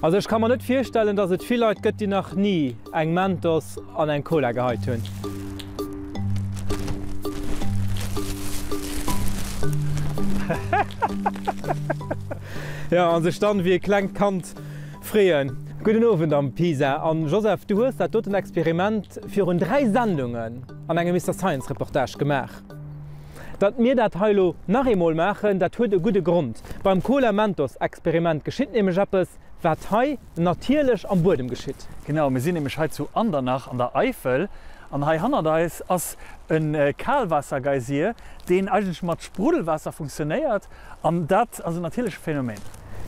Also ech ka mer net virstellen, dass et vill Leit gëtt, déi nach ni eng Mentos an eng Cola geheit hunn. Jo, a sech dann wéi e klengt Kand freeën. Gudden Owend am Pisa. An Joseph, du hues dat doten Experiment virun 3 Sendungen an engem Mister Science Reportage gemaach. Datt mir dat hei elo nach eemol maachen, dat huet e gudde Grond. Beim Cola Mentos Experiment geschitt nämlech eppes, wat hei natierlech am Buedem geschitt. Genau, mir sinn nämlech hei zu Andernach an der Eifel an hei hannert eis ass e Kalwaassergeysir, deen eigentlech mat Spruddelwaasser funktionéiert an dat ass en natierleche Phänomen.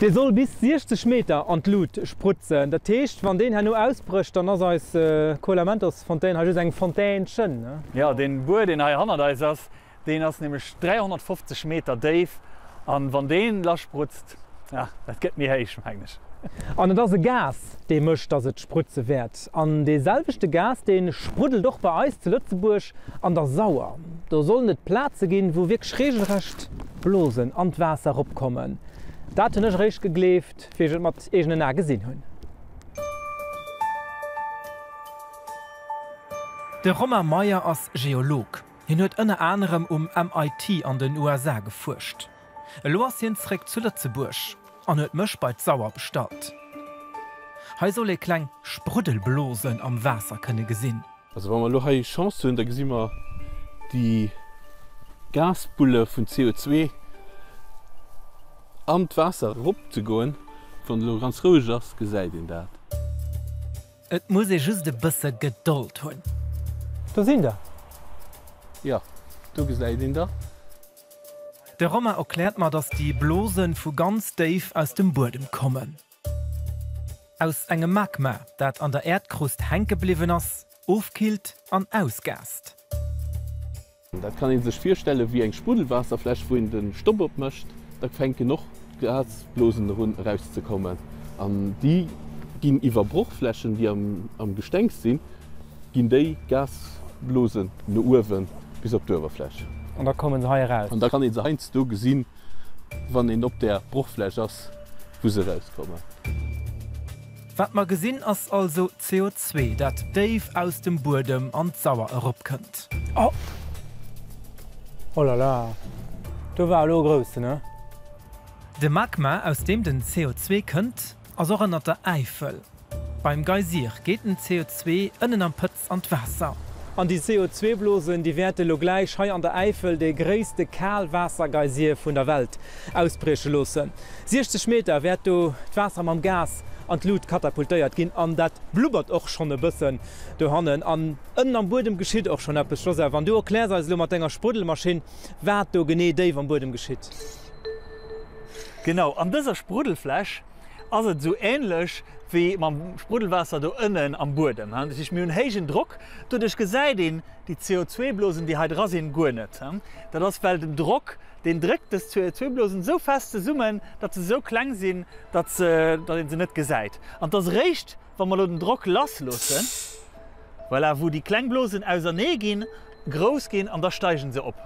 Dee soll bis 60 Meter an d'Lut sprutzen. Dat heescht, wann deen herno ausbrécht, dann ass eis Cola Mentos Fontaine hei just eng Fontainchen, ne? Jo, deen Buer, deen hei hannert eis ass, deen ass nämlech 350 Meter déif an wann deen lassprutzt, ja, dat gëtt méi héich, mengen ech. An et ass e Gas, dee mécht, dass et sprutze wäert. An dee selwechte Gas, dee spruddelt och bei eis zu Lëtzebuerg an der Sauer. Do sollen et Plaze ginn, wou wierklech reegelrecht Blosen an d'Waasser eropkommen. Dat hunn ech eréischt gegleeft, wéi ech et mat eegenen Ae gesinn hunn. De Romain Meyer ass Geolog. Hien huet ënner anerem um MIT an den USA gefuerscht. Elo ass hien zréck zu Lëtzebuerg an huet mech bei d'Sauer bestallt. Hei soll ee kleng Spruddelblosen am Waasser kënne gesinn. Also wa mer elo hei Chance hunn, da gesi mer déi Gasbulle vun CO2 an d'Waasser erop ze goen. Wann et elo ganz roueg ass, gesäit een dat. Et muss ee just e bësse Gedold hunn. Do sinn der! Jo, do gesäit een der. De Romain erkläert mer, dass déi Blosen vu ganz déif aus dem Buedem kommen. Aus engem Magma, dat an der Äerdkrust hänke bliwwen ass, ofkillt an ausgaast. Dat kann ee sech virstelle wéi eng Spruddelwaasserfläsch, wou een de Stopp opmécht. Da fänken och d'Gasblosen erun erauszekommen an déi ginn iwwer Brochflächen, déi am Gestengs sinn, ginn déi Gasblosen no uewe bis op d'Uewerfläch. An da komme se hei eraus. An da kann ee se heiansdo gesinn, wann een op där Brochfläch ass, wou se erauskommen. Wat mer gesinn ass also CO2, dat déif aus dem Buedem an d'Sauer eropkënnt. Oh! Oh la la, do war elo e groussen, he? De Magma, aus deem den CO2 kënnt, ass och ënnert der Äifel. Beim Geysir geet den CO2 ënnen am Pëtz an d'Waasser. An déi CO2-Blosen, déi wäerte lo gläich hei an der Äifel dee gréisste Kalwaassergeysir vun der Welt ausbrieche loossen. 60 Meter wäert do d'Waasser mam Gas an d'Lut katapultéiert ginn. An dat blubbert och schonn e bëssen dohannen. An ënnen am Buedem geschitt och schonn eppes. Joseph, an du erkläers eis elo mat denger Spruddelmaschinn, wat do genee déif am Buedem geschitt. Genau, an dëser Spruddelfläsch ass et esou änlech wéi mam Spruddelwaasser do ënnen am Buedem. Dat heescht, mir hunn héijen Drock, doduerch gesäit een déi CO2-Blosen, déi hei dra sinn, guer net. Dat ass, well den Drock, deen dréckt dës CO2-Blosen esou fest zesummen, datt se esou kleng sinn, datt se, datt ee se net gesäit. An et ass eréischt, wa mer elo den Drock lassloossen, voilà, wou déi kleng Blosen ausernee ginn, grouss ginn an da steigen se op.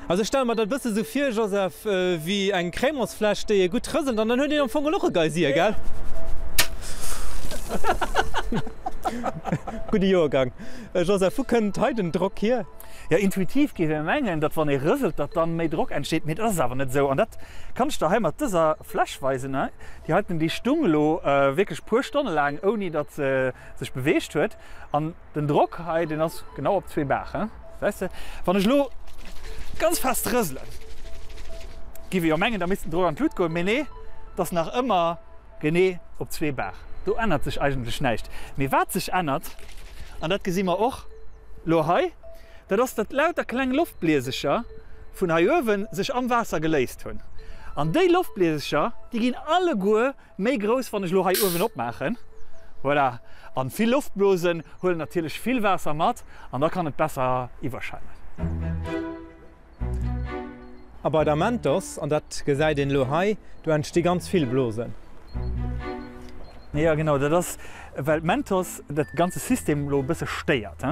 Also ech stelle mer dat e bësse sou vir, Joseph, wéi eng Crémantsfläsch, déi ee gutt rëselt an dann huet een am Fong och e Geysir, gell? Gudde Joergang. Joseph, wou kënnt hei den Drock hier? Jo, intuitiv géif ee mengen, datt wann ee rëselt, datt dann méi Drock entsteet, mee dat ass awer net esou. An dat kann ech der hei mat dëser Fläsch weisen. Déi heiten, déi stung elo wierklech puer Stonne laang, ouni datt se sech beweegt huet. An den Drock hei, deen ass genau op zwee Bar. Weess de, wann ech elo ganz fest rëselen, géif ee jo mengen, da misst den Drock an d'Lut goen, mee nee, et ass nach ëmmer genee op zwee Bar. Do ännert sech eigentlech näischt. Mee wat sech ännert, an dat gesi mer och elo hei, dat ass, datt lauter kleng Loftbliesecher vun hei uewe sech am Waasser geléist hunn. An déi Loftbliesecher, déi ginn alleguer Méi grouss wann ech elo hei uewen opmaachen. Voilà. An vill Loftblosen huelen natierlech vill Waasser mat an da kann et besser iwwerschäimen. A bei der Mentos, an dat gesäit een elo hei, do entsti ganz vill Blosen. Jo genau, dat ass. well Mentos dat ganze System elo e bësse stéiert.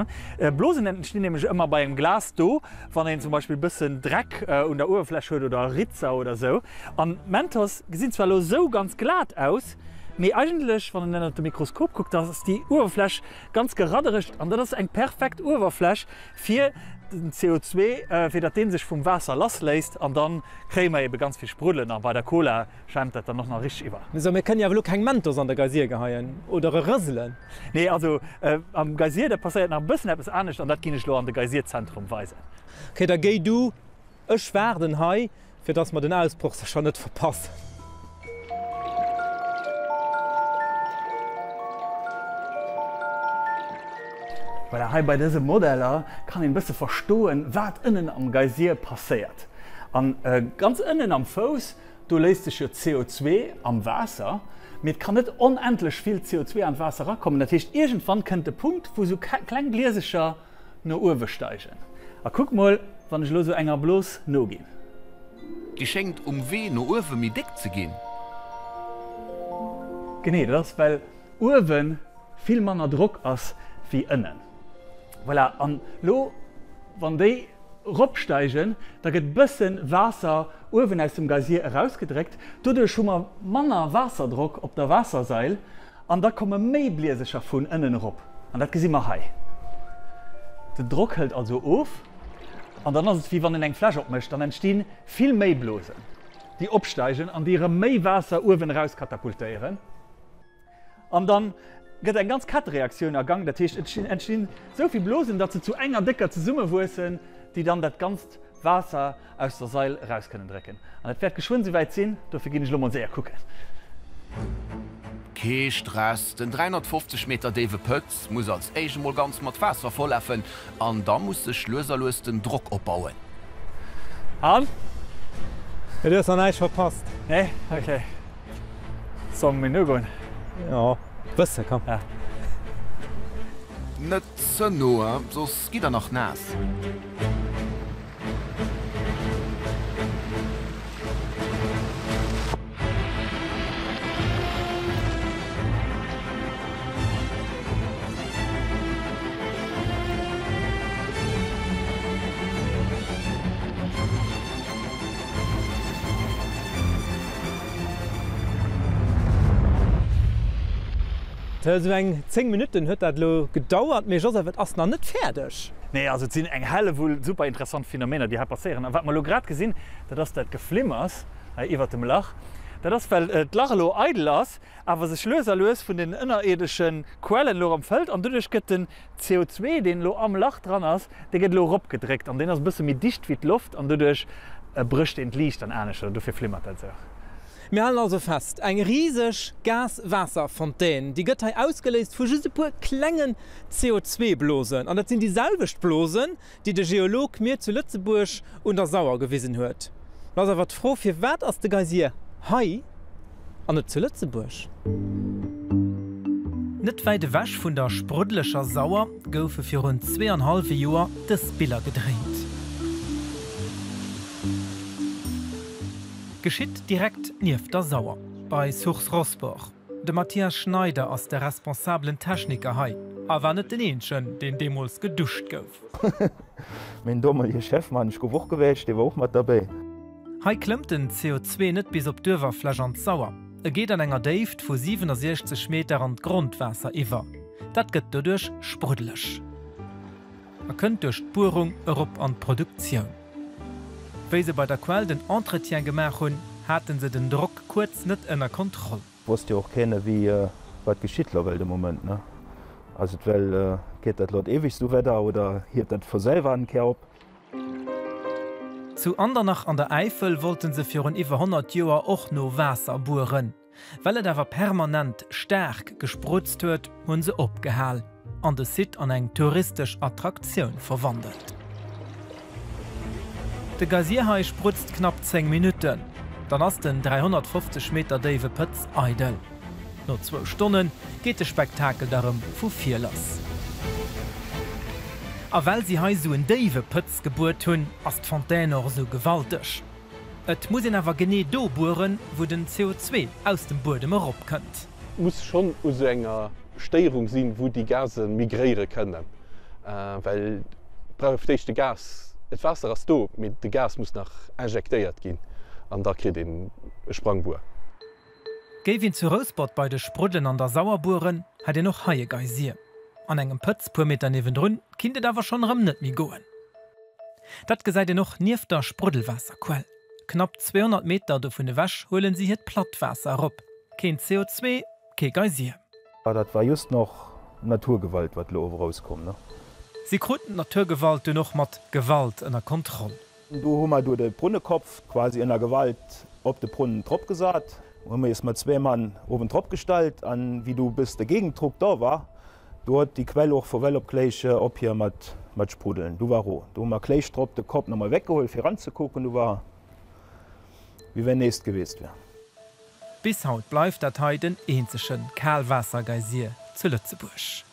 Blosen entstinn nämlech ëmmer bei engem Glas do, wann een zum Beispill e bëssen Dreck un der Uewerfläch huet oder Ritzer oder sou. An Mentos gesinn zwar elo sou ganz glat aus, mee eigentlech, wann een ënnert de Mikroskop kuckt, da ass déi Uewerfläch ganz geraddereg an dat ass eng perfekt Uewerfläch fir den CO2, fir datt dee sech vum Waasser lassléist an da kréie mer ebe ganz vill Spruddelen a bei der Cola schäimt dat dann och nach richteg iwwer. Sou, mir kënnen jo awer elo keng Mentos an de Geysir geheien oder e rëselen. Nee, also am Geysir, da passéiert nach e bëssen eppes anescht an dat ginn ech elo an de Geysirzentrum weisen. Ok, da géi du, ech waarden hei, fir dass mer den Ausbroch sécher net verpassen. Voilà, hei bei dëse Modeller kann een e bësse verstoen, wat ënnen am Geysir passéiert. An ganz ënnen am Fouss, Do léist sech jo CO2 am Waasser, mee et kann net onendlech vill CO2 an d'Waasser erakommen. Dat heescht, iergendwann kënnt de Punkt, wou esou kleng Bliesecher no uewe steigen. A kuck mol, wann ech elo esou enger Blos noginn. Déi schéngt um Wee no uewe méi déck ze ginn. Genee, dat ass well uewe vill manner Drock ass wéi ënnen. Voilà, an elo wann déi. Ropsteigen, da gëtt bëssen Waasser uewen aus dem Geysir erausgedréckt. Doduerch hu mer manner Waasserdrock op der Waassersail an da komme méi Bliesecher vun ënnen erop. An dat gesi mer hei. Den Drock hëlt also of an dann ass et wéi wann een eng Fläsch opmécht, dann entsti vill méi Blosen, déi opsteigen an déi erëm méi Waasser uewen erauskatapultéieren. An dann gëtt eng ganz Kettereaktioun a Gang, dat heescht et entstinn esou vill Blosen, datt se zu enger décker zesummewuessen, déi dann dat ganzt Waasser aus der Sail eraus kënnen drécken. An et wäert geschwënn esouwäit sinn, dofir ginn ech elo mol séier kucken. Kee Stress, den 350 Meter déiwe Pëtz muss als éischt emol ganz mat Waasser vollafen an da muss sech lues a lues den Drock opbauen. An? Du hues nach näischt verpasst. Nee? Ok. Sollen mir nogoen? Jo, bësse, komm. Ja. Net ze no, soss gitt der nach naass. Esou eng 10 Minutten huet dat elo gedauert, mee Joseph, et ass nach net fäerdeg. Nee, also et sinn eng Hellewull super interessant Phänomener, déi hei passéieren. A wat mer elo grad gesinn, dat ass dat Geflimmers hei iwwert dem Lach. Dat ass, well d'Lach elo eidel ass, awer sech lues a lues vun den ënnerierdesche Quellen elo erëm fëllt an doduerch gëtt den CO2, deen elo am Lach dran ass, dee gëtt elo eropgedréckt an deen ass e bësse méi dicht wéi d'Loft an doduerch brécht deen d'Liicht dann anescht oder dofir flimmert dat esou. Mir halen also fest, eng riseg Gas-Waasser-Fontaine, déi gëtt hei ausgeléist vu just e puer klengen CO2-Blosen. An dat sinn déi selwecht Blosen, déi de Geolog mir zu Lëtzebuerg un der Sauer gewisen huet. Lo ass awer d'Fro, Firwat ass de Geysir hei an net zu Lëtzebuerg? Net wäit ewech vun der spruddeleger Sauer goufe virun zweeanhallwe Joer dës Biller gedréint. Geschitt direkt nieft der Sauer, bei Source Rosport. De Mathias Schneider ass de responsabelen Techniker hei a war net den eenzegen, deen deemools geduscht gouf. Mäin domolige Chef, man, ech gouf och gewäscht, dee war och mat derbäi. Hei klëmmt den CO2 net bis op d'Uewerfläch an d'Sauer. E geet an enger Déift vu 67 Meter an d'Grondwaasser iwwer. Dat gëtt doduerch spruddeleg a kënnt duerch d'Buerung erop an d'Produktioun. Wéi se bei der Quell den Entretien gemaach hunn, hate se den Drock kuerz net ënner Kontroll. Wosst jo och keen ewéi wat geschitt lo well de Moment ne? Ass et well geet dat lo eweg sou wedder oder hieft dat vu selwer en Kéier op? Zu Andernach an der Äifel wollten se virun iwwer 100 Joer och no Waasser bueren. Well et awer permanent staark gesprutzt huet, hunn se opgehal an de Site an eng touristesch Attraktioun verwandelt. De Geysir hei sprutzt knapp 10 Minutten, dann ass den 350 Meter déiwe Pëtz eidel. No zwou Stonne geet de Spektakel da rëm vu vir lass. A well si hei sou en déiwe Pëtz gebuert hunn, ass d'Fontaine och esou gewalteg. Et muss een awer genee do bueren, wou den CO2 aus dem Buedem eropkënnt. Muss schonn u sou enger. Stéierung sinn, wou déi Gase migréiere kënnen, well et brauch ee fir d'éischt de Gas, d'Waasser ass do, mee de Gas muss nach injektéiert ginn an da kritt een e Sprangbuer. Géif een zu Rouspert bei de Spruddelen an der Sauer bueren, hätt een och hei e Geysir. An engem Pëtz puer Meter niewendrun kinnt et awer schonn erëm net méi goen. Dat gesäit een och nieft der Spruddelwaasserquell. Knapp 200 Meter dovun ewech huelen si hiert Plattwaasser erop. Keen CO2, kee Geysir. Dat war just noch Naturgewalt, wat lo erauskomm, ne? Si kruten d'Naturgewalt dunn och mat Gewalt ënner Kontroll. Do hu mer du de Brunnekopf quasi ënner Gewalt op de Brunnen drop gesat. Hu mer is mat zwee Mann owen drop gestallt an wéi du bis de Gegendruck do war, do huet déi Quell och vu well op gléich ophier mat mat sprudeln. Du war ro. Do hu mer gléich drop de Kopp nomol weggeholl fir ranzekucken. Du war wéi wenn nächst geweest wär. Bis haut bleift dat hei den eenzege Kalwaassergeysir zu Lëtzebuerg.